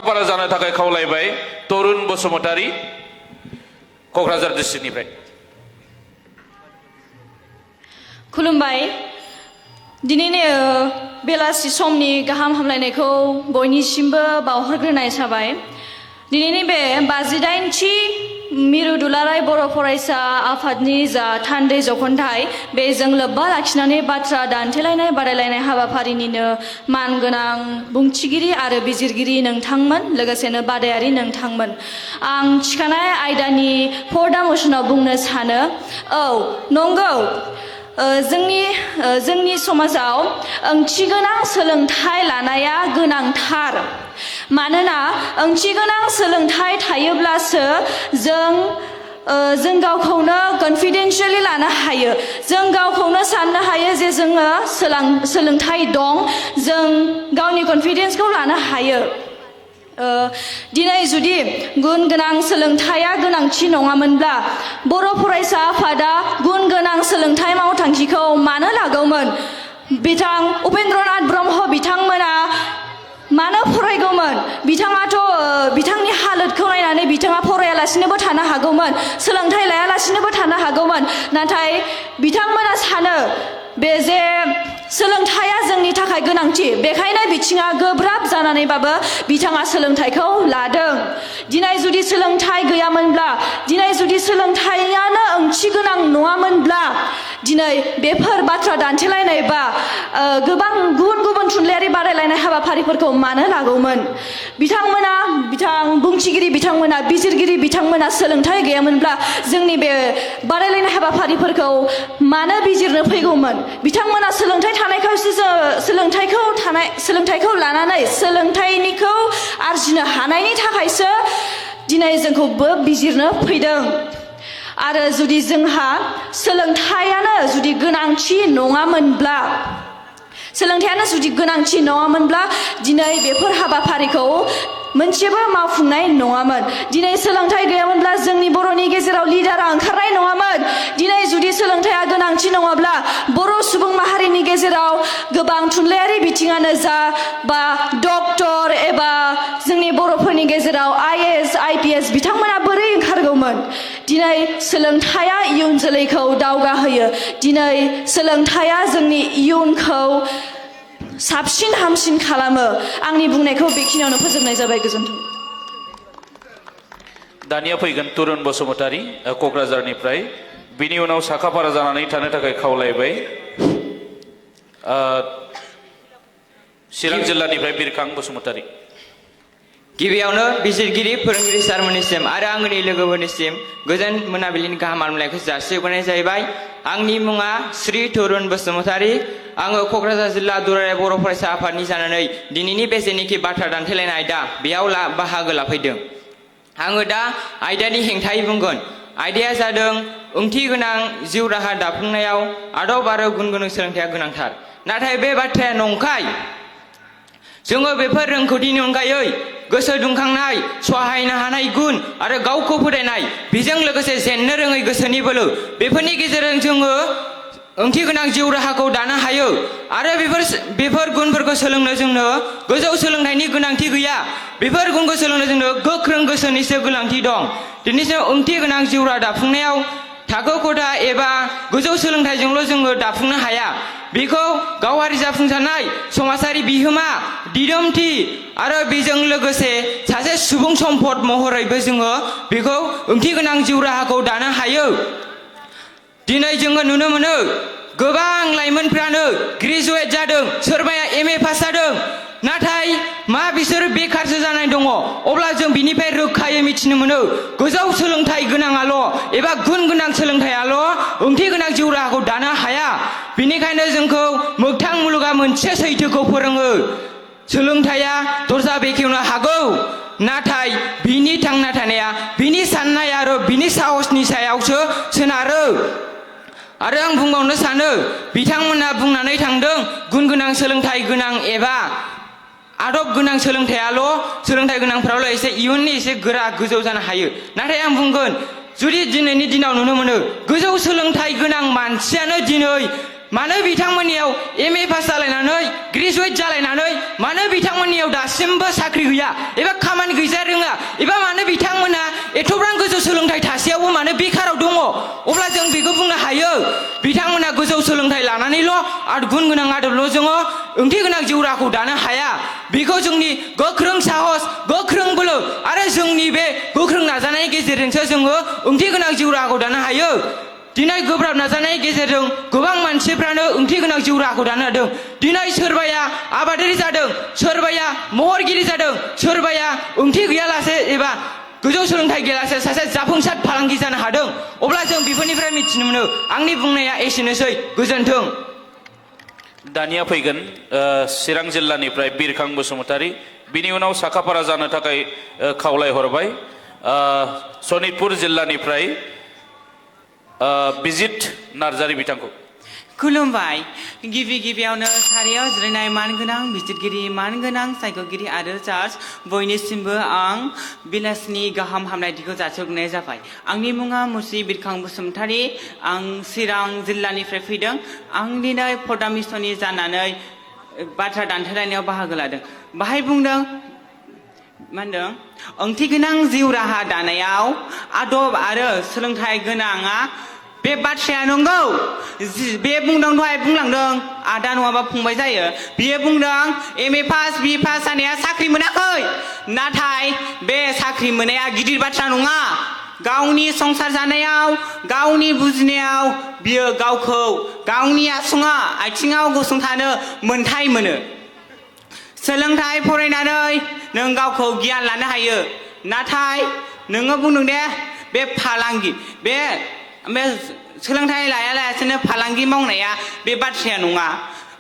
साखाफारा जानो थाखाय खावलायबाय तरुन बसुमतारी क'क्राझार डिस्ट्रिक्टनिफ्राय। खुलुमबाय। दिनैनि बेलासि समनि गाहाम हामलायनायखौ बयनिसिमबो बावहरग्रोनाय जाबाय। दिनैनि बे 58थि मिरु दुलाराय बर' फरायसा आफादनि जा थान्दै जखनथाइ बेजों लोब्बा लाखिनानै बाथ्रा दान्थेलायनाय बादायलायनाय हाबाफारिनिनो मानगोनां बुंथिगिरि आरो बिजिरगिरि नोंथांमोन, लोगोसेनो बादायारि नोंथांमोन, आं थिखानाय आयदानि पर्दा मोसनाव बुंनो सानो। औ नंगौ, जोंनि समाजाव ओंथिगोनां सोलोंथाइ लानाया गोनांथार। मानोना ओंथिगोनां सोलोंथाइ थायोब्लासो जों गावखौनो कनफिडेन्शियली लानो हायो। जों गावखौनो साननो हायो जे जोङो सोलोंथाइ दं, जों गावनि कनफिडेन्सखौ लानो हायो। दिनै जुदि गुन गोनां सोलोंथाइया गोनांथि नङामोनब्ला बर' फरायसा आफादा गुन गोनां सोलोंथाइ मावथांखिखौ मानो लागौमोन? बिथां उपेन्द्रनाथ ब्रह्म बिथांमोना मानो फरायगौमोन? बिथांनि हालोदखौ नायनानै बिथाङा फरायालासिनोबो थानो हागौमोन, सोलोंथाइ लायालासिनोबो थानो हागौमोन। नाथाय बिथांमोना सानो बे जे सोलोंथाइया जोंनि थाखाय गोनांथि, बेखायनो बिथिङा गोब्राब जानानैबाबो बिथाङा सोलोंथाइखौ लादों। दिनै जुदि सोलोंथाइ गैयामोनब्ला, दिनै जुदि सोलोंथाइयानो ओंथि गोनां नङामोनब्ला दिनै बेफोर बाथ्रा दान्थेलायनाय बा गोबां गुबुन गुबुन थुनलाइयारि बादायलायनाय हाबाफारिफोरखौ मानो लागौमोन? बिथां बुंथिगिरि बिथांमोना, बिजिरगिरि बिथांमोना सोलोंथाइ गैयामोनब्ला जोंनि बे बादायलायनाय हाबाफारिफोरखौ मानो बिजिरनो फैगौमोन? बिथांमोना सोलोंथाइ थानायखायसो सोलोंथाइखौ लानानै सोलोंथाइनिखौ आरजिनो हानायनि थाखायसो दिनै जोंखौबो बिजिरनो फैदों। आरो जुदि जोंहा सोलोंथाइयानो जुदि गोनांथि नङामोनब्ला दिनै बेफोर हाबाफारिखौ मोनसेबो मावफुंनाय नङामोन। दिनै सोलोंथाइ गैयामोनब्ला जोंनि बर'नि गेजेराव लिडारा ओंखारनाय नङामोन। दिनै जुदि सोलोंथाइया गोनांथि नङाब्ला बर' सुबुं माहारिनि गेजेराव गोबां थुनलाइयारि बिथिङानो जा बा डक्टर एबा जोंनि बर'फोरनि गेजेराव IAS IPS बिथांमोना बोरै ओंखारगौमोन? दिनै सोलोंथाइया इयुन जोलैखौ दावगाहोयो। दिनै सोलोंथाइया जोंनि इयुनखौ साबसिन हामसिन खालामो। आंनि बुंनायखौ बेखिनियावनो फोजोबनाय जाबाय। गोजोन्थों। दानिया फैगोन तरुन बसुमतारी क'क्राझारनिफ्राय, बिनि उनाव साखाफारा जानानै थानो थाखाय खावलायबाय चिरां जिल्लानिफ्राय बिरखां बसुमतारी। गिबियावनो बिजिरगिरि फोरोंगिरि सारमोननिसिम आरो आंनि लोगोफोरनिसिम गोजोन मोनाबिलिनि गाहाम हामलायनायखौ जासिहरनाय जाहैबाय। आंनि मुङा श्री तरुन बसुमतारी। आङो क'क्राझार जिल्ला दुलाराय बर' फरायसा आफादनि जानानै दिनैनि बे जेनिखि बाथ्रा दान्थेलायनाय आयदा बेयाव बाहागो लाफैदों। आङो दा आयदानि हेंथायै बुंगोन। आयदाया जादों ओंथि गोनां जिउ राहा दाफुंनायाव आदब आरो गुन गोनां सोलोंथाइया गोनांथार। नाथाय बे बाथ्राया नंखाय। जोङो बेफोर रोंगौथिनि अनगायै गोसो दुंखांनाय, सहायनो हानाय गुन आरो गावखौ फोथायनाय, बेजों लोगोसे जेननो रोङै गोसोनि बोलो, बेफोरनि गेजेरजों जोङो ओंथि गोनां जिउ राहाखौ दानो हायो। आरो बेफोर गुनफोरखौ सोलोंनो जोंनो गोजौ सोलोंथाइनि गोनांथि गैया। बेफोर गुनखौ सोलोंनो जोंनो गोख्रों गोसोनिसो गोनांथि दं। दिनैसिम ओंथि गोनां जिउ राहा दाफुंनायाव थाखो खथा एबा गोजौ सोलोंथाइजोंल' जोङो दाफुंनो हाया। बेखौ गावारि जाफुंसारनाय, समाजारि बिहोमा, दिदोमथि आरो बेजों लोगोसे सासे सुबुं सम्पद महरैबो जोङो बेखौ ओंथि गोनां जिउ राहाखौ दानो हायो। दिनै जोङो नुनो मोनो गोबां लाइमोनफ्रानो ग्रेजुवेट जादों, सोरबाया MA पास जादों, नाथाय बिसोर बेखारसो जानाय दङ। अब्ला जों बिनिफ्राय रोखायै मिथिनो मोनो गोजौ सोलोंथाइ गोनाङाल' एबा गुन गोनां सोलोंथाइयाल' ओंथि गोनां जिउ राहाखौ दानो हाया। बिनिखायनो जोंखौ मोगथां मुलुगा मोनसे सैथोखौ फोरोङो, सोलोंथाइया दरजा बेखेवनो हागौ, नाथाय बिनि थांना थानाया बिनि साननाय आरो बिनि साहसनि सायावसो सोनारो। आरो आं बुंबावनो सानो, बिथांमोना बुंनानै थांदों गुन गोनां सोलोंथाइ गोनां एबा आदब गोनां सोलोंथाइ गोनांफ्राल' एसे इयुननि एसे गोरा गोजौ जानो हायो। नाथाय आं बुंगोन, जुदि दिनैनि दिनाव नुनो मोनो गोजौ सोलोंथाइ गोनां मानसियानो दिनै मानो बिथांमोननियाव MA पास जालायनानै ग्रेजुवेट जालायनानै मानो बिथांमोननियाव दासिमबो साख्रि गैया एबा खामानि गैजा रोङा एबा मानो बिथांमोना एथ'बां गोजौ सोलोंथाइ थासेयावबो मानो बेखाराव दङ अब्ला जों बेखौ बुंनो हायो बिथांमोना गोजौ सोलोंथाइ लानानैल' आरो गुन गोनां आदबल' जोङो ओंथि गोनां जिउ राहाखौ दानो हाया बेखौ जोंनि गोख्रों साहस गोख्रों बोलो आरो जोंनि बे गोख्रों नाजानायनि गेजेरजोंसो जोङो ओंथि गोनां जिउ राहाखौ दानो हायो दिनै गोब्राब नाजानायनि गेजेरजों गोबां मानसिफ्रानो ओंथि गोनां जिउ राहाखौ दानो हादों दिनै सोरबाया आबादारि जादों सोरबाया महरगिरि जादों सोरबाया ओंथि गैयालासे एबा गोजौ सोलोंथाइ गैयालासे सासे जाफुंसार फालांगि जानो हादों अब्ला जों बेफोरनिफ्राय मिथिनो मोनो आंनि बुंनाया एसेनोसै गोजोन्थों दानिया फैगोन चिरां जिल्लानिफ्राय बिरखां बसुमतारी बिनि उनाव साखाफारा जानो थाखाय खावलायहरबाय सनितपुर जिल्लानिफ्राय बिजित नार्जारी बिथांखौ खुलुमबाय गिबियावनो सारियाव जिरायनाय मानगोनां बिजिरगिरि मानगोनां सायख'गिरि आरो जाज बयनिसिमबो आं बेलासिनि गाहाम हामलायथिखौ जासिहरनाय जाबाय आंनि मुङा मुस्रि बिरखां बसुमतारी आं चिरां जिल्लानिफ्राय फैदों आं दिनै पर्दा मिसननि जानानै बाथ्रा दान्थेलायनायाव बाहागो लादों बाहाय बुंदों मा होनदों ओंथि गोनां जिउ राहा दानायाव आदब आरो सोलोंथाइ गोनाङा बे बाथ्राया नंगौ बे बुंदों दहाय बुंलांदों आदा नङाबा फंबाय जायो बियो बुंदों MA पास BA पास जानाया साख्रि मोनाखै नाथाय बे साख्रि मोननाया गिदिर बाथ्रा नङा गावनि संसार जानायाव गावनि बुजिनायाव बियो गावखौ गावनि आथिङाव गसंथानो मोन्थाय मोनो सोलोंथाइ फरायनानै नों गावखौ गियान लानो हायो नाथाय नोङो बुंदों दे बे फालांगि बे सोलोंथाइ लायालासेनो फालांगि मावनाया बे बाथ्राया नङा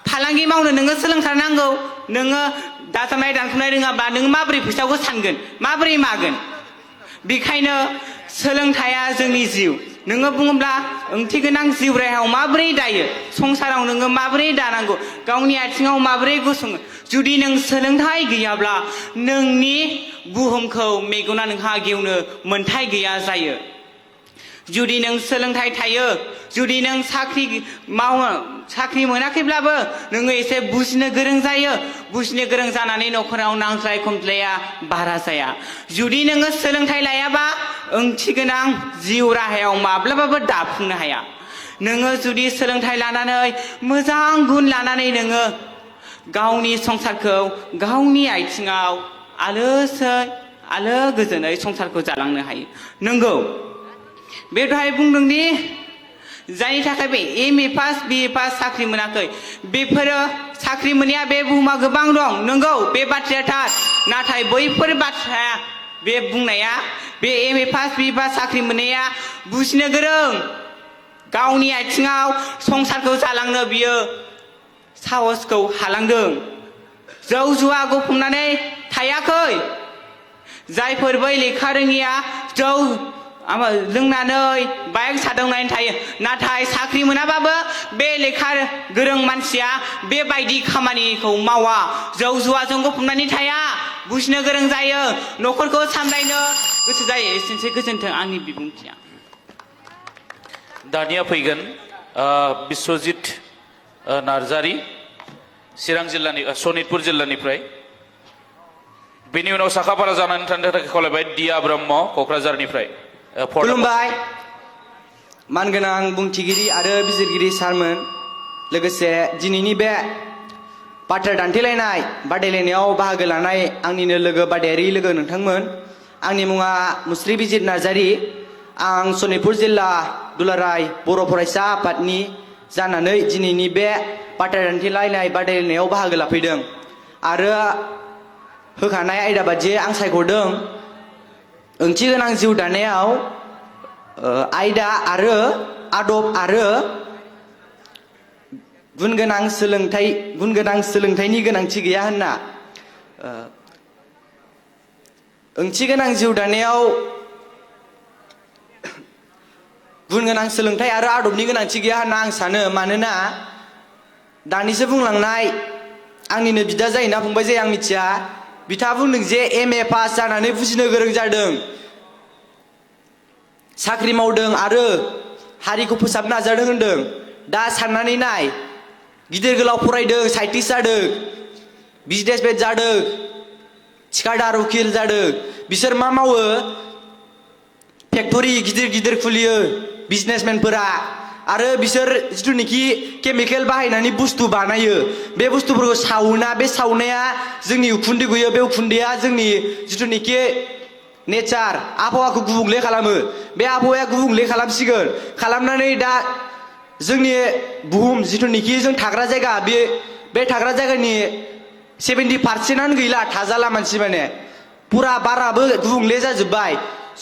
फालांगि मावनो नोङो सोलोंथारनांगौ नोङो दाजाबनाय दानख'नाय रोङाब्ला नोङो माबोरै फैसाखौ सानगोन माबोरै मागोन बेखायनो सोलोंथाइया जोंनि जिउ नोङो बुङोब्ला ओंथि गोनां जिउ राहायाव माबोरै दायो संसाराव नोङो माबोरै दानांगौ गावनि आथिङाव माबोरै गसङो जुदि नों सोलोंथाइ गैयाब्ला नोंनि बुहुमखौ मेगना नोंहा गेवनो मोन्थाय गैया जायो जुदि नों सोलोंथाइ थायो जुदि नों साख्रि मोनाखैब्लाबो नोङो एसे बुजिनो गोरों जायो बुजिनो गोरों जानानै न'खराव नांज्लाय खमज्लाया बारा जाया जुदि नोङो सोलोंथाइ लायाबा ओंथि गोनां जिउ राहायाव माब्लाबाबो दाफुंनो हाया नोङो जुदि सोलोंथाइ लानानै मोजां गुन लानानै नोङो गावनि संसारखौ गावनि आथिङाव आलो गोजोनै संसारखौ जालांनो हायो नंगौ बे दहाय बुंदोंदि जायनि थाखाय बे MA पास BA पास साख्रि मोनाखै बेफोरो साख्रि मोननाया बे बुहुमाव गोबां दं नंगौ बे बाथ्राया थार नाथाय बैफोर बाथ्राया बे बुंनाया बे MA पास BA पास साख्रि मोननाया बुजिनो गोरों गावनि आथिङाव संसारखौ जालांनो बियो साहसखौ हालांदों जौ जुवा गफबनानै थायाखै जायफोर बै लेखा रोङिया जौ लोंनानै बाइक सादावनानै थायो नाथाय साख्रि मोनाबाबो बे लेखा गोरों मानसिया बेबायदि खामानिखौ मावा जौ जुवाजों गफबनानै थाया बुजिनो गोरों जायो न'खरखौ सामलायनो गोसो जायो एसेनोसै गोजोन्थों आंनि बिबुंथिया दानिया फैगोन बिश्वजित नार्जारी चिरां जिल्लानि सनितपुर जिल्लानिफ्राय बेनि उनाव साखाफारा जानानै थानो थाखाय खावलायबाय दिया ब्रह्म क'क्राझारनिफ्राय खुलुमबाय मानगोनां बुंथिगिरि आरो बिजिरगिरि सारमोन लोगोसे दिनैनि बे बाथ्रा दान्थेलायनाय बादायलायनायाव बाहागो लानाय आंनिनो लोगो बादायारि लोगो नोंथांमोन आंनि मुङा मुस्रि बिजित नार्जारी आं सनितपुर जिल्ला दुलाराय बर' फरायसा आफादनि जानानै दिनैनि बे बाथ्रा दान्थेलायनाय बादायलायनायाव बाहागो लाफैदों आरो होखानाय आयदा बादियै आं सायख'दों ओंथि गोनां जिउ दानायाव आयदा आरो आदब आरो गुन गोनां सोलोंथाइनि गोनांथि गैया होनना ओंथि गोनां जिउ दानायाव गुन गोनां सोलोंथाइ आरो आदबनि गोनांथि गैया होनना आं सानो मानोना दानिसो बुंलांनाय आंनिनो बिदा जायोना फंबाय जायो आं मिथिया बिथाङा बुंदों जे MA पास जानानै बुजिनो गोरों जादों साख्रि मावदों आरो हारिखौ फोसाबनो नाजादों होनदों दा साननानै नाय गिदिर गोलाव फरायदों साइन्टिस्ट जादों बिजनेसमेन जादों थिखादार उकिल जादों बिसोर मा मावो फेक्टरि गिदिर गिदिर खुलियो बिजनेसमेनफोरा आरो बिसोर जिथुनिखि केमिकेल बाहायनानै बुस्थु बानायो बे बुस्थुफोरखौ सावोना बे सावनाया जोंनि उखुन्दै गयो बे उखुन्दैया जोंनि जिथुनिखि नेचार आबहावाखौ गुबुंले खालामो बे आबहावाया गुबुंले खालामसिगोन खालामनानै दा जोंनि बुहुम जिथुनिखि जों थाग्रा जायगा बे थाग्रा जायगानि 70% गैला थाजाला मानसि माने पुरा बाराबो गुबुंले जाजोब्बाय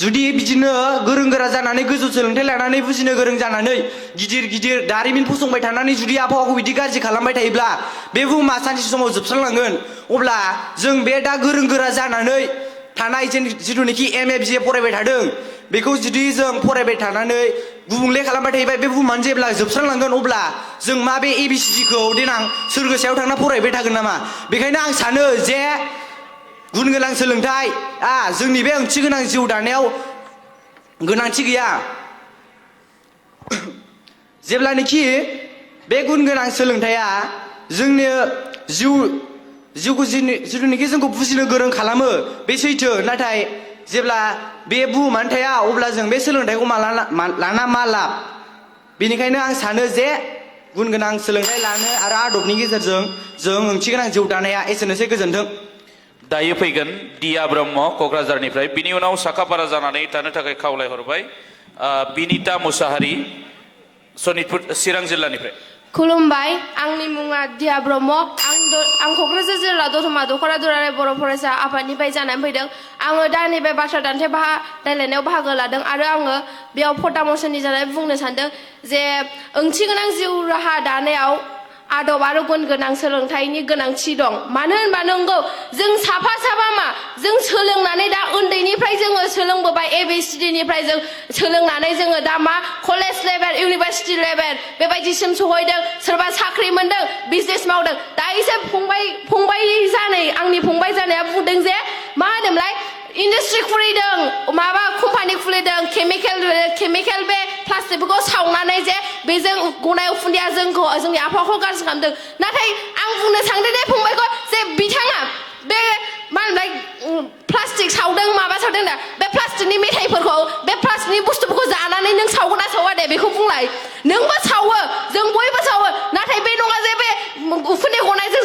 जुदि बिदिनो गोरों गोरा जानानै गोजौ सोलोंथाइ लानानै बुजिनो गोरों जानानै गिदिर गिदिर दारिमिन फसंबाय थानानै जुदि आबहावाखौ बिदि गाज्रि खालामबाय थायोब्ला बे बुहुमा सानसे समाव जोबस्रांलांगोन अब्ला जों बे दा गोरों गोरा जानानै थानाय जिथुनिखि MFA फरायबाय थादों बेखौ जुदि जों फरायबाय थानानै गुबुंले खालामबाय थायोबा बे बुहुमानो जेब्ला जोबस्रांलांगोन अब्ला जों मा बे ABCD खौ देनां सोरगो सायाव थांना फरायबाय थागोन नामा बेखायनो आं सानो जे गुन गोनां सोलोंथाइआ जोंनि बे ओंथि गोनां जिउ दानायाव गोनांथि गैया जेब्लानोखि बे गुन गोनां सोलोंथाइआ जोंनि जिउखौ जिथुनिखि जोंखौ बुजिनो गोरों खालामो बे सैथो नाथाय जेब्ला बे बुहुमानो थाया अब्ला जों बे सोलोंथाइखौ लाना मा लाब बेनिखायनो आं सानो जे गुन गोनां सोलोंथाइ लानो आरो आदबनि गेजेरजों जों ओंथि गोनां जिउ दानाया एसेनोसै गोजोन्थों दायो फैगोन दिया ब्रह्म क'क्राझारनिफ्राय बिनि उनाव साखाफारा जानानै थानो थाखाय खावलायहरबाय बिनिता मुसाहारि सनितपुर चिरां जिल्लानिफ्राय खुलुमबाय आंनि मुङा दिया ब्रह्म आं क'क्राझार जिल्ला दतमा दख'रा दुलाराय बर' फरायसा आफादनिफ्राय जानानै फैदों आङो दा नैबे बाथ्रा दान्थे रायलायनायाव बाहागो लादों आरो आङो बेयाव पटा मसननि जानानै बुंनो सानदों जे ओंथि गोनां जिउ राहा दानायाव आदब आरो गुन गोनां सोलोंथाइनि गोनांथि दं मानो होनबा नंगौ जों साफा मा जों सोलोंनानै दा उन्दैनिफ्राय जोङो सोलोंबोबाय ABCD निफ्राय जों सोलोंनानै जोङो दा मा कलेज लेभेल इउनिभार्सिटि लेभेल बेबायदिसिम सहैदों सोरबा साख्रि मोनदों बिजनेस मावदों दा एसे आंनि फंबाय जानाया बुंदों जे मा होनोमलाय इन्डास्ट्रि खुलिदों माबा कम्पानि खुलिदों केमिकेल बे प्लास्टिकफोरखौ सावनानै जे बेजों गनाय उखुन्दैया जोंनि आबहावाखौ गाज्रि खालामदों नाथाय आं बुंनो सानदों दे फंबायखौ जे बिथाङा बे मा होनोमलाय प्लास्टिक सावदों माबा सावदों दा बे प्लास्टिकनि मेथाइफोरखौ बे प्लास्टिकनि बुस्थुफोरखौ जानानै नों सावगोन ना सावा दे बेखौ बुंलाय नोंबो सावो जों बयबो सावो नाथाय बे नङा जे बे उखुन्दै गनायजों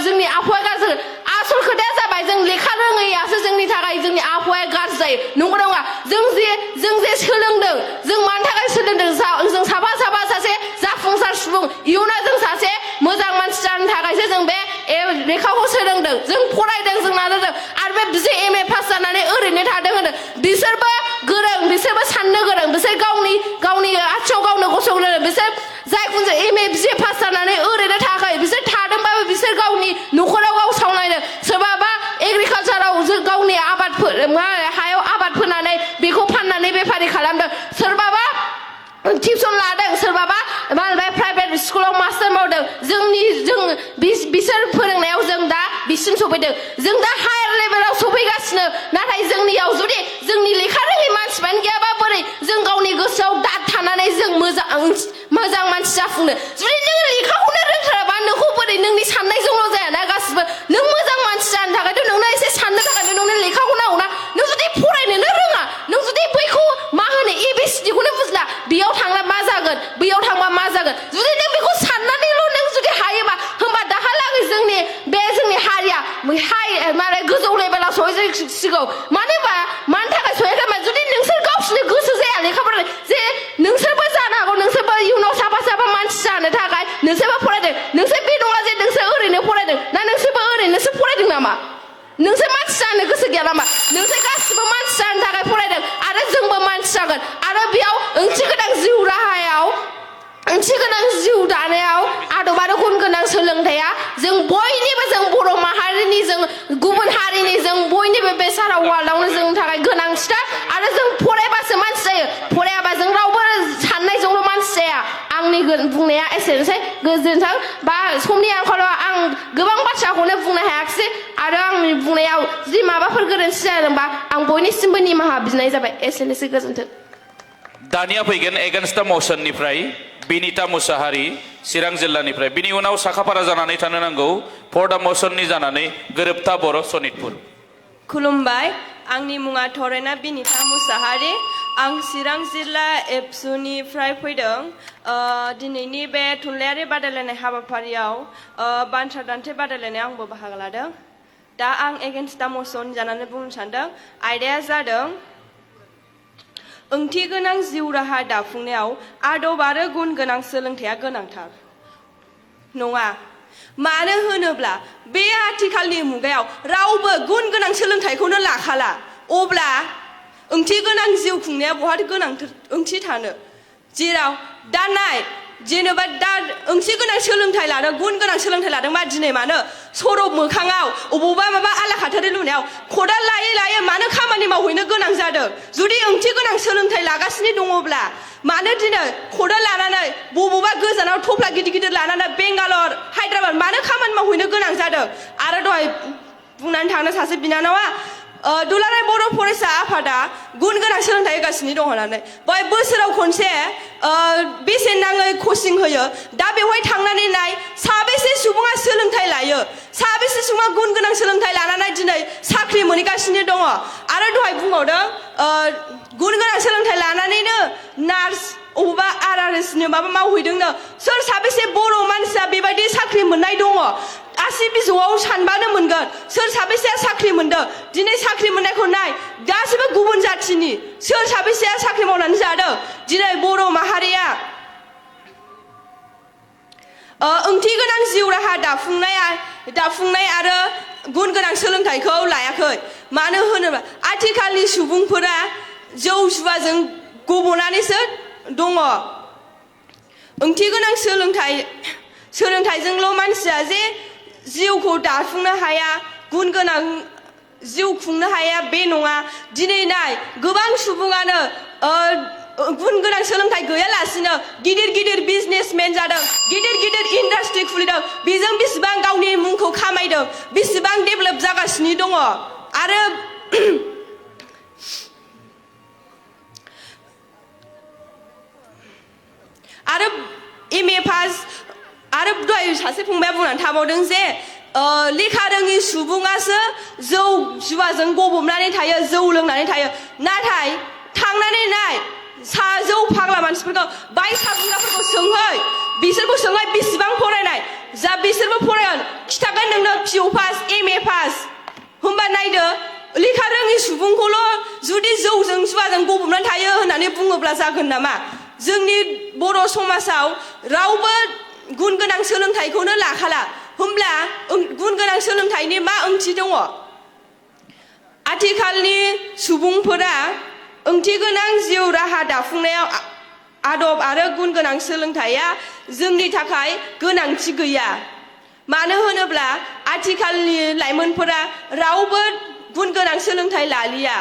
जोंनि आबहावाया गाज्रि आसल खोथाया जाबाय जों लेखा रोङैयासो जोंनि थाखाय जोंनि आबहावाया गाज्रि जायो नंगौ नङा जों जे सोलोंदों जों मानि थाखाय सोलोंदों जों साफा सासे जाफुंसार सुबुं इयुनाव जों सासे मोजां मानसि जानो थाखायसो जों बे लेखाखौ सोलोंदों जों फरायदों जों नाजादों आरो बे बिसोर MA पास जानानै ओरैनो थादों होनो बिसोरबो गोरों बिसोरबो साननो गोरों बिसोर गावनि आथिङाव गावनो गसंनो बिसोर जायखुनु MA BA पास जानानै ओरैनो थाखाय बिसोर थादोंबाबो बिसोर गावनि न'खराव गाव सावनायनो सोरबाबा एग्रिकालचाराव गावनि हायाव आबाद फोनानै बेखौ फाननानै बेफारि खालामदों सोरबाबा टिउसन लादों सोरबाबा मा होनबाय प्राइभेट स्कुलाव मास्टार मावदों बिसोर फोरोंनायाव जों दा बिसिम सफैदों जों दा हायार लेभेलाव सफैगासिनो नाथाय जोंनियाव जुदि जोंनि लेखा रोङै मानसिफ्रानो गैयाबा बोरै जों गावनि गोसोआव दाद थानानै जों मोजां मानसि जाफुंनो जुदि नों लेखाखौनो रोंथाराबा नोंखौ बोरै नोंनि साननायजोंल' जायाना गासिबो नों मोजां मानसि जानो थाखायथ' नोंनो एसे साननो थाखायथ' नोंनो लेखाखौ नांगौना नों जुदि फरायनोनो रोङा नों जुदि बैखौ मा होनो ABCD खौनो बुजिला बेयाव थांना मा जागोन बैयाव थांबा मा जागोन जुदि नों बेखौ साननानैल' नों जुदि हायोबा होमबा दाहालागै जोंनि हारिया गोजौ लेभेलाव सहैसिगौ मानो होनबा मानि थाखाय सहैयाखै होनबा जुदि नोंसोर गावसोरनो गोसो जाया लेखा फरायनो जे नोंसोरबो जानो हागौ नोंसोरबो इयुनाव साफा मानसि जानो थाखाय नोंसोरबो फरायदों नोंसोर बे नङा जे नोंसोर ओरैनो फरायदों ना नोंसोरबो ओरैनोसो फरायदों नामा नोंसोर मानसि जानो गोसो गैया नामा नोंसोर गासिबो मानसि जानो थाखाय फरायदों आरो जोंबो मानसि जागोन आरो बेयाव ओंथि गोनां जिउ दानायाव आदब आरो गुन गोनां सोलोंथाइया जों बयनिबो जों बर' माहारिनि जों गुबुन हारिनि जों बयनिबो बे सारा वार्ल्डआवनो जोंनि थाखाय गोनांथिथार आरो जों फरायबासो मानसि जायो फरायाबा जों रावबो साननायजोंल' मानसि जाया आंनि बुंनाया एसेनोसै गोजोन्थों बा समनि आंखालाव आं गोबां बाथ्राखौनो बुंनो हायाखिसै आरो आंनि बुंनायाव जुदि माबाफोर गोरोन्थि जादोंबा आं बयनिसिमबो निमाहा बिनाय जाबाय एसेनोसै गोजोन्थों दानिया फैगोन एगेन्स्ट द मसननिफ्राय बिनिता मुसाहारि चिरां जिल्लानिफ्राय बिनि उनाव साखाफारा जानानै थानो नांगौ फर दा मसननि जानानै गोरोबथा बर' सनितपुर। खुलुमबाय, आंनि मुङा थरेना बिनिता मुसाहारि। आं चिरां जिल्ला एबसुनिफ्राय फैदों। दिनैनि बे थुनलाइयारि बादायलायनाय हाबाफारियाव बान्था दान्थे बादायलायनायाव आंबो बाहागो लादों। दा आं एगेन्स्ट दा मसन जानानै बुंनो सानदों। आयदाया जादों ओंथि गोनां जिउ राहा दाफुंनायाव आदब आरो गुन गोनां सोलोंथाइया गोनांथार नङा। मानो होनोब्ला बे आथिखालनि मुगायाव रावबो गुन गोनां सोलोंथाइखौनो लाखाला। अब्ला ओंथि गोनां जिउ खुंनाया बहाथो गोनांथार ओंथि थानो, जेराव दा नाय जेनेबा दा ओंथि गोनां सोलोंथाइ लादों, गुन गोनां सोलोंथाइ लादोंबा दिनै मानो सरब मोखाङाव अबावबा माबा आलाखाथारि लुनायाव खदाल लायै लायै मानो खामानि मावहैनो गोनां जादों? जुदि ओंथि गोनां सोलोंथाइ लागासिनो दङब्ला मानो दिनै खदाल लानानै बबावबा गोजानाव थफ्ला गिदिर गिदिर लानानै बेंगालर हायद्राबाद मानो खामानि मावहैनो गोनां जादों? आरो दहाय बुंनानै थांनो सासे बिनानावा दुलाराय बर' फरायसा आफादा गुन गोनां सोलोंथाइ होगासिनो दं होननानै बेवहाय बोसोराव खनसे बेसेन नाङै कचिं होयो। दा बेवहाय थांनानै नाय साबेसे सुबुङा सोलोंथाइ लायो, साबेसे सुबुङा गुन गोनां सोलोंथाइ लानानै दिनै साख्रि मोनहैगासिनो दङ। आरो दहाय बुंबावदों गुन गोनां सोलोंथाइ लानानैनो नार्स अबावबा RRSनो माबा मावहैदोंनो। सोर साबेसे बर' मानसिया बेबायदि साख्रि मोननाय दङ? आसि बिजौआव सानबानो मोनगोन सोर साबेसेया साख्रि मोनदों। दिनै साख्रि मोननायखौ नाय, गासिबो गुबुन जाथिनि। सोर साबेसेया साख्रि मावनानै जादों? दिनै बर' माहारिया ओंथि गोनां जिउ राहा दाफुंनाय आरो गुन गोनां सोलोंथाइखौ लायाखै। मानो होनोब्ला आथिखालनि सुबुंफोरा जौ जुवाजों गब'नानैसो दङ। ओंथि गोनां सोलोंथाइजोंल' मानसिया जे जिउखौ दाफुंनो हाया, गुन गोनां जिउ खुंनो हाया बे नङा। दिनै नाय गोबां सुबुङानो गुन गोनां सोलोंथाइ गैयालासिनो गिदिर गिदिर बिजनेसमेन जादों, गिदिर गिदिर इन्डास्ट्रि खुलिदों। बेजों बेसेबां गावनि मुंखौ खामायदों, बेसेबां डेभेलप जागासिनो दङ। आरो MA पास आरो दहाय सासे फंबाया बुंनानै थाबावदों जे लेखा रोङि सुबुङासो जौ जुवाजों गबबनानै थायो, जौ लोंनानै थायो। नाथाय थांनानै नाय जौ फाग्ला मानसिफोरखौ, बायसा बुंग्राफोरखौ सोंहै, बिसोरखौ सोंहै बेसेबां फरायनाय। जा बिसोरबो फरायगोन, खिथागोन नोंनो PU पास MA पास। होमबा नायदो लेखा रोङि सुबुंखौल' जुदि जौजों जुवाजों गबबनानै थायो होननानै बुङोब्ला जागोन नामा? जोंनि बर' समाजाव रावबो गुन गोनां सोलोंथाइखौनो लाखाला। होमब्ला गुन गोनां सोलोंथाइनि मा ओंथि दङ? आथिखालनि सुबुंफोरा ओंथि गोनां जिउ राहा दाफुंनायाव आदब आरो गुन गोनां सोलोंथाइया जोंनि थाखाय गोनांथि गैया। मानो होनोब्ला आथिखालनि लाइमोनफोरा रावबो गुन गोनां सोलोंथाइ लालिया।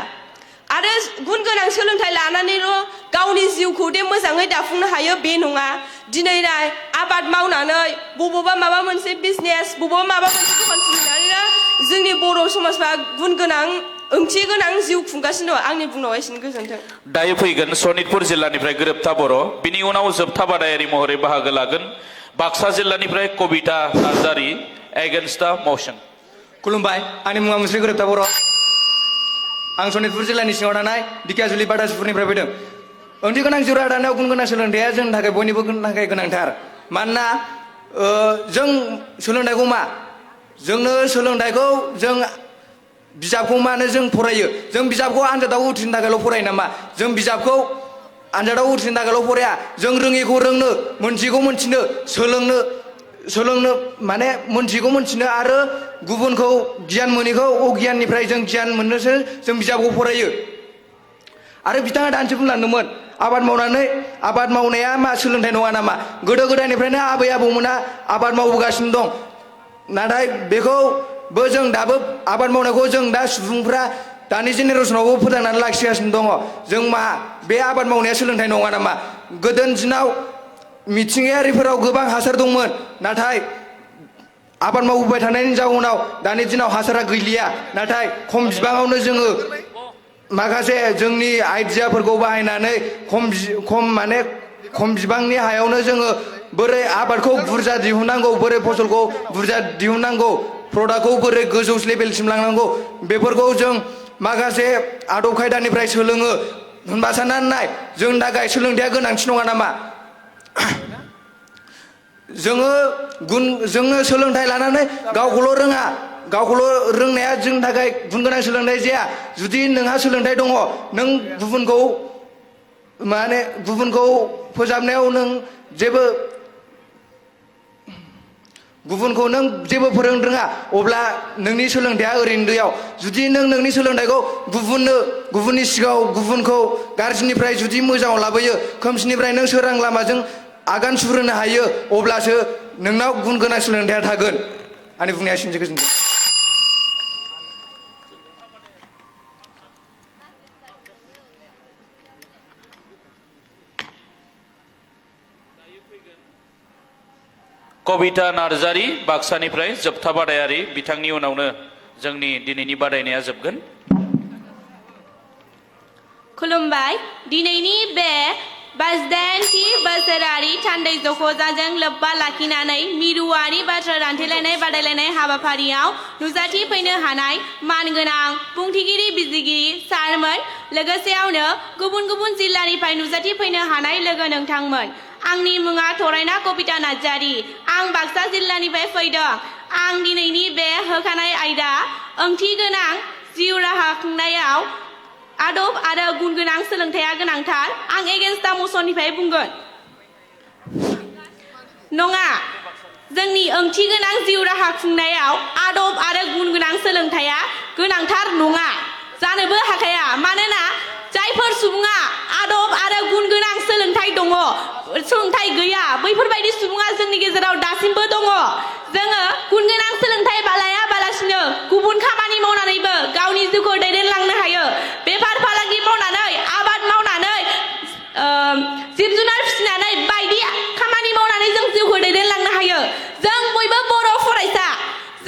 आरो गुन गोनां सोलोंथाइ लानानैल' गावनि जिउखौ दे मोजाङै दाफुंनो हायो बे नङा। दिनै नाय आबाद मावनानै बबावबा माबा मोनसे बिजनेस, बबावबा माबा मोनसे दखान खुलिनानैनो जोंनि बर' समाजफ्रा गुन गोनां ओंथि गोनां जिउ खुंगासिनो दं। आंनि बुंनाया एसेनो, गोजोन्थों। दायो फैगोन सनितपुर जिल्लानिफ्राय गोरोबथा बर', बिनि उनाव जोबथा बादायारि महरै बाहागो लागोन बाक्सा जिल्लानिफ्राय कबिता नार्जारि एगेन्स्ट दा मसन। खुलुमबाय, आंनि मुङा मुस्रि गोरोबथा बर'। आं सनितपुर जिल्लानि सिङाव थानाय दिखियाजुलि बाटासुपुरनिफ्राय फैदों। ओंथि गोनां जिउ राहा दानायाव गुन गोनां सोलोंथाइया जोंनि थाखाय बयनिबो थाखाय गोनांथार। मानोना जों सोलोंथाइखौ मा? जोंनो सोलोंथाइखौ जों बिजाबखौ मानो जों फरायो? जों बिजाबखौ आनजादाव उथ्रिनो थाखायल' फरायो नामा? जों बिजाबखौ आनजादाव उथ्रिनो थाखायल' फराया। जों रोङिखौ रोंनो, मोनथियैखौ मोनथिनो, सोलोंनो माने मोनथियैखौ मोनथिनो आरो गुबुनखौ गियान मोनैखौ अगियाननिफ्राय जों गियान मोननोसो जों बिजाबखौ फरायो। आरो बिथाङा दानसे बुंलांदोंमोन आबाद मावनाया मा सोलोंथाइ नङा नामा? गोदो गोदायनिफ्रायनो आबै आबौमोना आबाद मावबोगासिनो दं। नाथाय बेखौबो जों दाबो आबाद मावनायखौ जों दा सुबुंफ्रा दानि जेनेरेसनावबो फोथांनानै लाखिगासिनो दङ। जों मा बे आबाद मावनाया सोलोंथाइ नङा नामा? गोदोनि दिनाव मिथिंगायारिफोराव गोबां हासार दंमोन, नाथाय आबाद मावबोबाय थानायनि जाउनाव दानि दिनाव हासारा गैलिया। नाथाय खम बिबाङावनो जोङो माखासे जोंनि आइडियाफोरखौ बाहायनानै खम बिबांनि हायावनो जोङो बोरै आबादखौ बुरजा दिहुननांगौ बोरै फसलखौ बुरजा दिहुननांगौ प्रडाक्टखौ बोरै गोजौ लेभेलसिम लांनांगौ बेफोरखौ जों माखासे आदब खायदानिफ्राय सोलोङो होनबा साननानै नाय जोंनि थाखाय सोलोंथाइया गोनांथि नङा नामा जोङो सोलोंथाइ लानानै गावखौल' रोंनाया जोंनि थाखाय गुन गोनां सोलोंथाइ जाया जुदि नोंहा सोलोंथाइ दङ नों गुबुनखौ फोजाबनायाव नों गुबुनखौ नों जेबो फोरोंनो रोङा अब्ला नोंनि सोलोंथाइया ओरैनो दैयाव जुदि नों नोंनि सोलोंथाइखौ गुबुननि सिगाङाव गुबुनखौ गाज्रिनिफ्राय जुदि मोजाङाव लाबोयो खोमसिनिफ्राय नों सोरां लामाजों आगान सुरहोनो हायो अब्लासो नोंनाव गुन गोनां सोलोंथाइया थागोन आंनि बुंनाया एसेनोसै गोजोन्थों कबिता नार्जारी बाक्सानिफ्राय जोबथा बादायारि बिथांनि उनावनो जोंनि दिनैनि बादायनाया जोबगोन खुलुमबाय दिनैनि बे 88थि बोसोरारि थान्दै जख'जाजों लोब्बा लाखिनानै मिरुआरि बाथ्रा दान्थेलायनाय बादायलायनाय हाबाफारियाव नुजाथि फैनो हानाय मानगोनां बुंथिगिरि बिजिगिरि सारमोन लोगोसेयावनो गुबुन गुबुन जिल्लानिफ्राय नुजाथि फैनो हानाय लोगो नोंथांमोन आंनि मुङा थरायना कबिता नार्जारी आं बाक्सा जिल्लानिफ्राय फैदों आं दिनैनि बे होखानाय आयदा ओंथि गोनां जिउ राहा खुंनायाव आदब आरो गुन गोनां सोलोंथाइया गोनांथार आं एगेन्स्ट दा मसननिफ्राय बुंगोन नङा जोंनि ओंथि गोनां जिउ राहा खुंनायाव आदब आरो गुन गोनां सोलोंथाइया गोनांथार नङा जानोबो हाखाया मानोना जायफोर सुबुङा आदब आरो गुन गोनां सोलोंथाइ दङ सोलोंथाइ गैया बैफोरबायदि सुबुङा जोंनि गेजेराव दासिमबो दङ जोङो गुन गोनां सोलोंथाइ लायाबालासिनो गुबुन खामानि मावनानैबो गावनि जिउखौ दैदेनलांनो हायो बेफार फालांगि मावनानै आबाद मावनानै जिब जुनार फिसिनानै बायदि खामानि मावनानै जों जिउखौ दैदेनलांनो हायो जों बयबो बर' फरायसा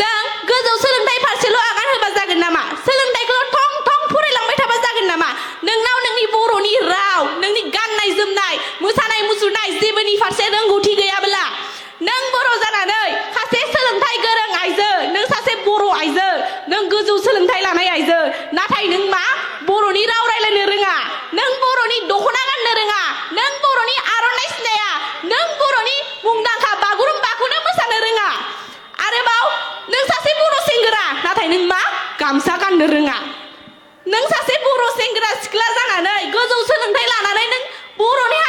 जों गोजौ सोलोंथाइ फारसेल' आगान होबा जागोन नामा सोलोंथाइखौल' थं थं फरायलांबाय थाबा जागोन नामा नोंनाव नोंनि बर'नि राव नोंनि गाननाय जोमनाय मोसानाय मुसुरनाय जेबोनि फारसे रोंगौथि गैयाब्ला नों बर' जानानै सासे सोलोंथाइ गोरों आइजो नों सासे बर' आइजो नों गोजौ सोलोंथाइ लानाय आइजो नाथाय नों मा बर'नि राव रायलायनो रोङा नों बर'नि दख'ना गाननो रोङा नों बर'नि आर'नाइ सिनाया नों बर'नि मुंदांखा बागुरुम्बाखौनो मोसानो रोङा आरोबाव नों सासे बर' सेंग्रा नाथाय नों मा गामसा गाननो रोङा नों सासे बर' सेंग्रा सिख्ला जानानै गोजौ सोलोंथाइ लानानै नों बर'नि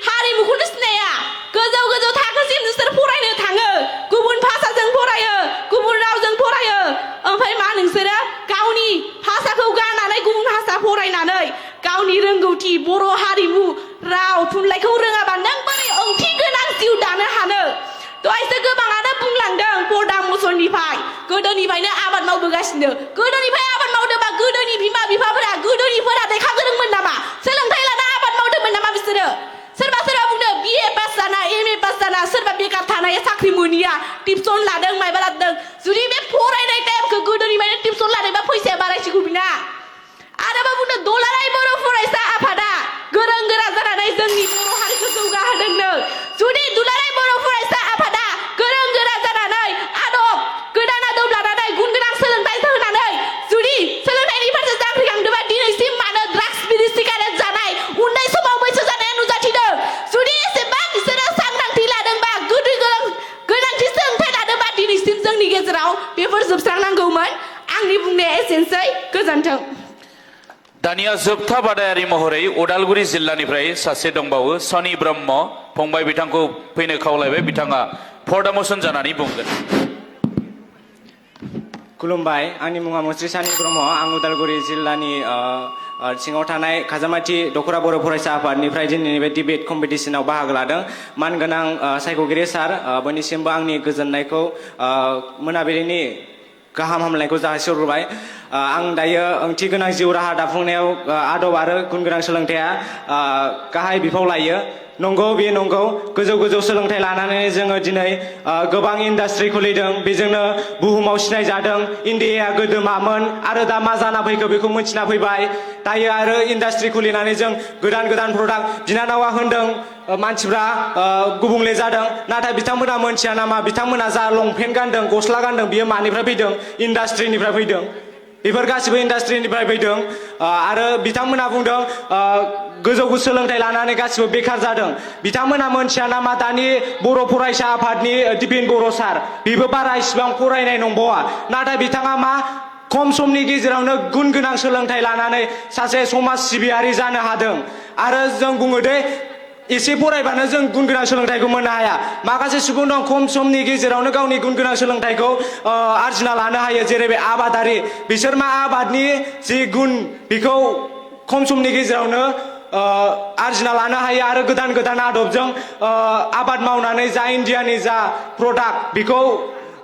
हारिमुखौनो सिनाया गोजौ थाखोसिम नोंसोर फरायनो थाङो गुबुन भाषाजों फरायो गुबुन रावजों फरायो ओमफ्राय मा नोंसोरो गावनि भाषाखौ गारनानै गुबुन भाषा फरायनानै गावनि रोंगौथि बर' हारिमु राव थुनलाइखौ रोङाबा नों बोरै ओंथि गोनां जिउ दानो हानो दहायसो गोबाङानो बुंलांदों पर्दा मसननिफ्राय गोदोनिफ्रायनो आबाद मावबोगासिनो गोदोनिफ्राय आबाद मावदोंबा गोदोनि बिमा बिफाफोरा गोदोनिफोरा लेखा गोरोंमोन नामा सोलोंथाइ लाना आबाद मावदोंमोन नामा बिसोरो सोरबा बुंदों BA पास जाना MA पास जाना सोरबा बेकार थानाया साख्रि मोनिया टिउसन लादों मायबा लादों जुदि बे फरायनाय टाइमखौ गोदोनिफ्रायनो टिउसन लादोंबा फैसाया बारायसिगौ बिना आरोबा बुंदों दुलाराय बर' फरायसा आफादा गोरों गोरा जानानै जोंनि बर' हारिखौ जौगाहोदोंनो जुदि दुलाराय बर' फरायसा आफादा गोरों गोरा जानानै गोदान आदब लानानै गुन गोनां सोलोंथाइ होनानै जुदि सोलोंथाइनि फारसे जांख्रिखांदोंबा दिनैसिम मानो ड्राग्स बिरि सिगारेट जानाय उन्दै समाव बैसो जानाया नुजाथिदों जुदि एसेबां बिसोरो सांग्रांथि लादोंबा गोनांथि सोलोंथाइ लादोंबा दिनैसिम जोंनि गेजेराव बेफोर जोबस्रांनांगौमोन आंनि बुंनाया एसेनोसै गोजोन्थों दानिया जोबथा बादायारि महरै उदालगुरि जिल्लानिफ्राय सासे दंबावो सनि ब्रह्म फंबाय बिथांखौ फैनो खावलायबाय बिथाङा पर्दा मसन जानानै बुंगोन खुलुमबाय आंनि मुङा मुस्रि सानि ब्रह्म आं उदालगुरि जिल्लानि सिङाव थानाय खाजामाथि दख'रा बर' फरायसा आफादनिफ्राय दिनैनि बे डिबेट कम्पिटिसनाव बाहागो लादों मानगोनां सायख'गिरि सार बयनिसिमबो आंनि गोजोननायखौ मोनाबिलिनि गाहाम हामलायनायखौ जासिहरबाय आं दायो ओंथि गोनां जिउ राहा दाफुंनायाव आदब आरो गुन गोनां सोलोंथाइया गाहाय बिफाव लायो नंगौ बे नंगौ गोजौ सोलोंथाइ लानानै जोङो दिनै गोबां इन्डास्ट्रि खुलिदों बेजोंनो बुहुमाव सिनाय जादों इन्डियाया गोदो मामोन आरो दा मा जाना फैखो बेखौ मिथिना फैबाय दायो आरो इन्डास्ट्रि खुलिनानै जों गोदान प्रडाक्ट बिनानावा होनदों मानसिफ्रा गुबुंले जादों नाथाय बिथांमोना मोनथिया नामा बिथांमोना जा लंपेन्ट गानदों गस्ला गानदों बियो मानिफ्राय फैदों इन्डास्ट्रिनिफ्राय फैदों बेफोर गासिबो इन्डास्ट्रिनिफ्राय फैदों आरो बिथांमोना बुंदों गोजौ सोलोंथाइ लानानै गासिबो बेखार जादों बिथांमोना मोनथिया नामा दानि बर' फरायसा आफादनि दिपेन बर' सार बेबो बारा इसिबां फरायनाय नंबावा नाथाय बिथाङा मा खम समनि गेजेरावनो गुन गोनां सोलोंथाइ लानानै सासे समाज सिबियारि जानो हादों आरो जों बुङो दे एसे फरायबानो जों गुन गोनां सोलोंथाइखौ मोननो हाया माखासे सुबुं दं खम समनि गेजेरावनो गावनि गुन गोनां सोलोंथाइखौ आरजिना लानो हायो जेरै बे आबादारि बिसोर मा आबादनि जि गुन बेखौ खम समनि गेजेरावनो आरजिना लानो हायो आरो गोदान आदबजों आबाद मावनानै जा इन्डियानि जा प्रडाक्ट बेखौ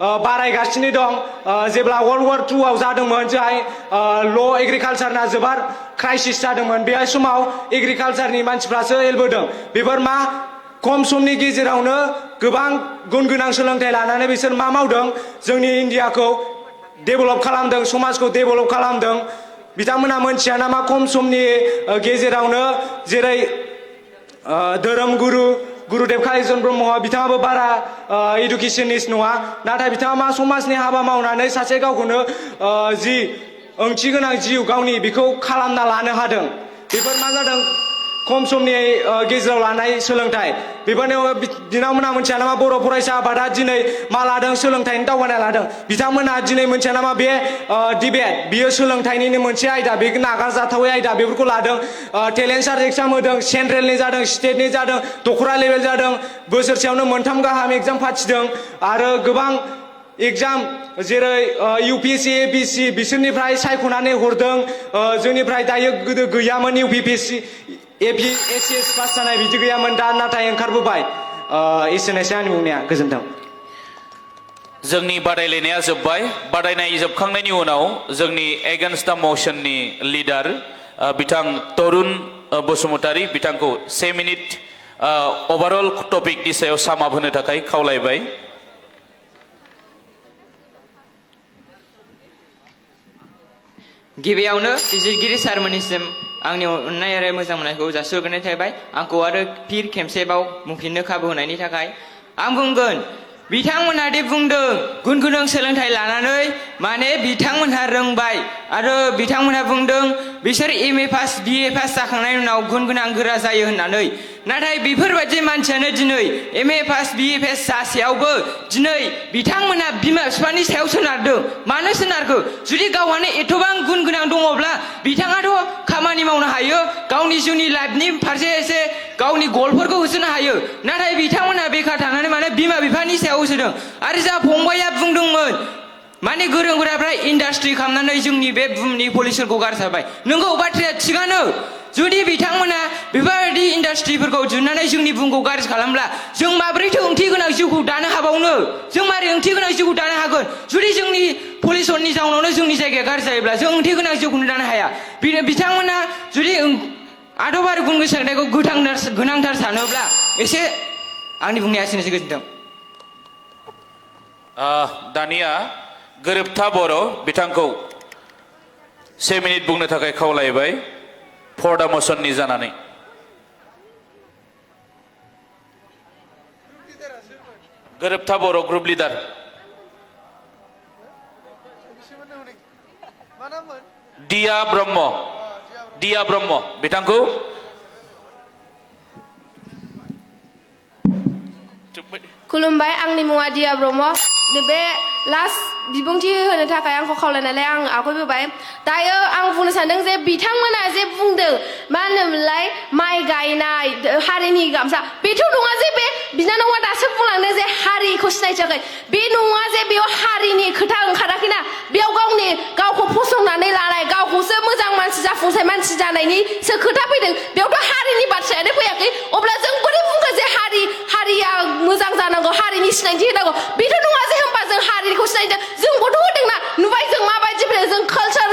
बारायगासिनो दं जेब्ला वर्ल्ड वार II आव जादोंमोन जोंहाय ल' एग्रिकालसारना जोबोर क्राइसिस जादोंमोन बे समाव एग्रिकालसारनि मानसिफ्रासो एलबोदों बेफोर मा खम समनि गेजेरावनो गोबां गुन गोनां सोलोंथाइ लानानै बिसोर मा मावदों जोंनि इन्डियाखौ डेभेलप खालामदों समाजखौ डेभेलप खालामदों बिथांमोना मोनथिया नामा खम समनि गेजेरावनो जेरै धोरोम गुरुदेव कालिचरण ब्रह्म बिथाङाबो बारा इडुकेसनिस्ट नङा नाथाय बिथाङा मा समाजनि हाबा मावनानै सासे गावखौनो जि ओंथि गोनां जिउ गावनि बेखौ खालामना लानो हादों बेफोर मा जादों खम समनि गेजेराव लानाय सोलोंथाइ बेफोरनो बिथांमोना मोनथिया नामा बर' फरायसा आफादा दिनै मा लादों सोलोंथाइनि दावगानाय लादों बिथांमोना दिनै मोनथिया नामा बे डिबेट बियो सोलोंथाइनिनो मोनसे आयदा बे नागारजाथावै आयदा बेफोरखौ लादों टेलेन्ट सार्च एग्जाम होदों सेन्ट्रेलनि जादों स्टेटनि जादों दखरा लेभेल जादों बोसोरसेयावनो 3 गाहाम एग्जाम फाथिदों आरो गोबां एग्जाम जेरै UPSC APSC बिसोरनिफ्राय सायख'नानै हरदों जोंनिफ्राय दायो गोदो गैयामोन UPSC APSC पास जानाय बिदि गैयामोन दा नाथाय ओंखारबोबाय एसेनोसै आंनि बुंनाया गोजोन्थों जोंनि बादायलायनाया जोब्बाय बादायनाय जोबखांनायनि उनाव जोंनि एगेन्स्ट द मशननि लिडार बिथां तरुन बसुमतारी बिथांखौ 1 मिनिट ओभारअल टपिकनि सायाव सामाप होनो थाखाय खावलायबाय गिबियावनो बिजिरगिरि सारमोननिसिम आंनि अननाय आरो मोजां मोननायखौ जासिहरग्रोनाय थाबाय आंखौ आरो फिन खेबसेबाव बुंफिननो खाबु होनायनि थाखाय आं बुंगोन बिथांमोनहा दि बुंदों गुन गोनां सोलोंथाइ लानानै माने बिथांमोनहा रोंबाय आरो बिथांमोनहा बुंदों बिसोर MA पास BA पास जाखांनायनि उनाव गुन गोनां गोरा जायो होननानै नाथाय बेफोरबायदि मानसियानो दिनै MA पास BA पास जासेयावबो दिनै बिथांमोनहा बिमा बिफानि सायाव सोनारदों मानो सोनारखो जुदि गावहानो एथबां गुन गोनां दङब्ला बिथाङाथ' खामानि मावनो हायो गावनि जिउनि लाइफनि फारसे एसे गावनि गलफोरखौ होसोनो हायो नाथाय बिथांमोनहा बेखार थानानै माने बिमा बिफानि सायाव होसोदों आरो जा फंबाया बुंदोंमोन माने गोरों गोराफ्रा इन्डास्ट्रि खालामनानै जोंनि बे बुहुमनि पलिउसनखौ गारसारबाय नंगौ बाथ्राया थिगानो जुदि बिथांमोना बेफोरबायदि इन्डास्ट्रिफोरखौ दिहुननानै जोंनि बुहुमखौ गाज्रि खालामब्ला जों माबोरैथो ओंथि गोनां जिउखौ दानो हाबावनो जों मारै ओंथि गोनां जिउखौ दानो हागोन जुदि जोंनि पलिउसननि जाउनावनो जोंनि जायगाया गाज्रि जायोब्ला जों ओंथि गोनां जिउखौनो दानो हाया बिथांमोना जुदि आदब आरो गुन गोनांथाइखौ गोनांथार सानोब्ला एसे आंनि बुंनाया एसेनोसै गोजोन्थों दानिया गोरोबथा बर' बिथांखौ 1 मिनिट बुंनो थाखाय खावलायबाय फर द मशननि जानानै गोरोबथा बर' ग्रुप लिडार दिया ब्रह्म बिथांखौ खुलुमबाय आंनि मुङा दिया ब्रह्म बे लास्ट बिबुंथि होनो थाखाय आंखौ खावलायनानै आं आखायबोबाय दायो आं बुंनो सानदों जे बिथांमोना जे बुंदों मा होनोमोनलाय माइ गायनाय हारिनि गामसा बेथ' नङा जे बे बिनानावा दासो बुंलांदों जे हारिखौ सिनायथाखै बे नङा जे बेयाव हारिनि खोथा ओंखाराखैना बेयाव गावखौ फसंनानै लानाय गावखौसो मोजां मानसि जाफुंसार मानसि जानायनिसो खोथा फैदों बेयावथ' हारिनि बाथ्रायानो फैयाखै अब्ला जों बोरै बुंगोन जे हारिया मोजां जानांगौ हारिनि सिनायथि होनांगौ बेथ' नङा जे होमबा जों हारिखौ सिनायदों जोंबोथ' होदोंना नुबाय जों माबायदि जों कालचार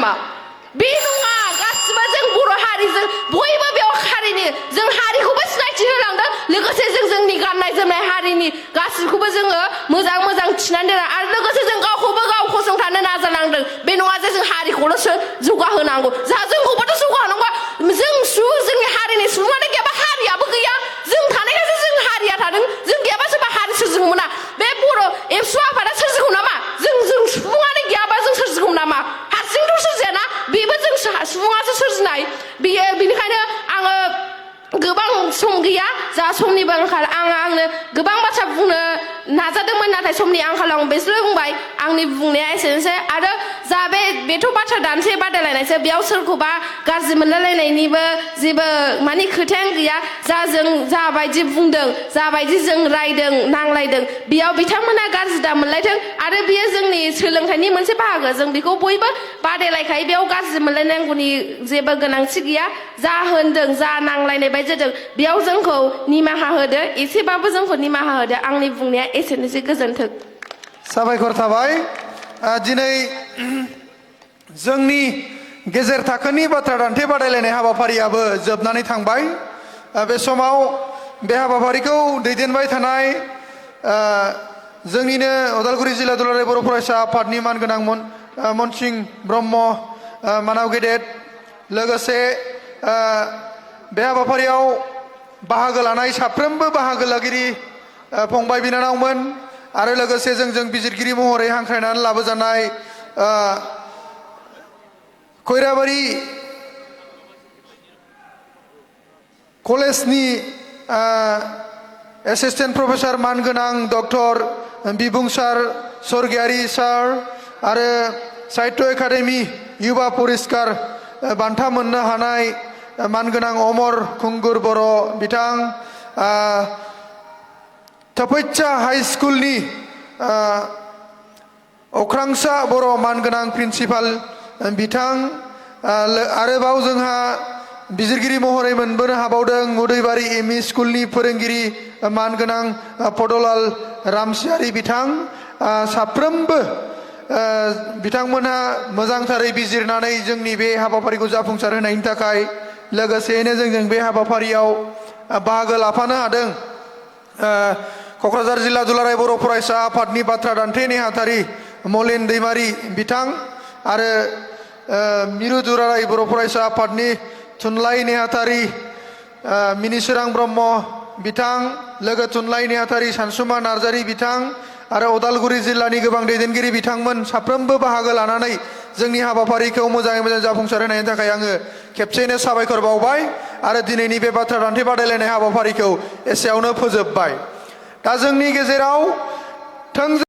नामा बे नङा गासिबो जों बर' हारिजों बयबो बेयाव हारिनि जों हारिखौबो सिनायथि होलांदों लोगोसे जों जोंनि गाननाय जोमनाय हारिनि गासिखौबो जोङो मोजां मोजां थिनानै दोनो आरो लोगोसे जों गावखौबो गाव फसंथानो नाजानांदों बे नङा जे जों हारिखौल' जौगाहोनांगौ जोंहा जोंखौबोथ' जौगाहोनांगौ जोंनि हारिनि सुबुङानो गैयाबा हारियाबो गैया जों थानायखायसो जों हारिया थादों जों गैयाबा सोरबा हारि सोरजिगौ मोना बे बर' एबसु आफादा सोरजिगौ नामा जों सुबुङानो गैयाबा जों सोरजिगौ नामा हारसिंथ' सोरजियाना बेबो जों सुबुङासो सोरजिनाय बिनिखायनो आङो गोबां सम गैया जा समनिबो आंखाल आंनो गोबां बाथ्रा बुंनो नाजादोंमोन नाथाय समनि आंखालाव आं बेसोर बुंबाय आंनि बुंनाया एसेनोसै आरो जा बेथ' बाथ्रा दानसे बादायलायनायसो बेयाव सोरखौबा गाज्रि मोनलायलायनायनिबो जेबो माने खोथायानो गैया जों जाबायदि बुंदों जाबायदि जों रायदों नांलायदों बेयाव बिथांमोना गाज्रि दा मोनलायथों आरो बेयो जोंनि सोलोंथाइनि मोनसे बाहागो जों बेखौ बयबो बादायलायखायो बेयाव गाज्रि मोनलायनांगौनि जेबो गोनांथि गैया जा होनदों जा नांलायनाय बायदि जादों बेयाव जोंखौ निमाहा होदो एसेबाबो जोंखौ निमाहा होदो आंनि बुंनाया एसेनोसै गोजोन्थों साबायखर थाबाय दिनै जोंनि गेजेर थाखोनि बाथ्रा दान्थे बादायलायनाय हाबाफारियाबो जोबनानै थांबाय बे समाव बे हाबाफारिखौ दैदेनबाय थानाय जोंनिनो उदालगुरि जिल्ला दुलाराय बर' फरायसा आफादनि मानगोनां मनसिं ब्रह्म मानाव गेदेर लोगोसे बे हाबाफारियाव बाहागो लानाय साफ्रोमबो बाहागो लागिरि फंबाय बिनानावमोन आरो लोगोसे जोंजों बिजिरगिरि महरै हांख्रायनानै लाबोजानाय खैराबारि कलेजनि एसिस्टेन्ट प्रफेसर मानगोनां डक्टर बिबुंसार स्वर्गियारि सार आरो साहित्य एकाडेमि युवा पुरस्कार बान्था मोननो हानाय मानगोनां अमर खुंगुर बर' बिथां थपैचा हाई स्कुलनि अख्रांसा बर' मानगोनां प्रिन्सिपाल बिथां आरोबाव जोंहा बिजिरगिरि महरै मोनबोनो हाबावदों उदैबारि एमइ स्कुलनि फोरोंगिरि मानगोनां पदलाल रामसियारि बिथां साफ्रोमबो बिथांमोनहा मोजांथारै बिजिरनानै जोंनि बे हाबाफारिखौ जाफुंसार होनायनि थाखाय लोगोसेयैनो जों बे हाबाफारियाव बाहागो लाफानो हादों क'क्राझार जिल्ला दुलाराय बर' फरायसा आफादनि बाथ्रा दान्थे नेहाथारि मलिन दैमारि बिथां आरो मिरु दुलाराय बर' फरायसा आफादनि थुनलाइ नेहाथारि मिनिसोरां ब्रह्म बिथां लोगो थुनलाइ नेहाथारि सानसुमा नार्जारि बिथां आरो उदालगुरि जिल्लानि गोबां दैदेनगिरि बिथांमोन साफ्रोमबो बाहागो लानानै जोंनि हाबाफारिखौ मोजाङै मोजां जाफुंसार होनायनि थाखाय आङो खेबसेयैनो साबायखर बावबाय आरो दिनैनि बे बाथ्रा दान्थे बादायलायनाय हाबाफारिखौ एसेयावनो फोजोबबाय दा जोंनि गेजेराव थोंजों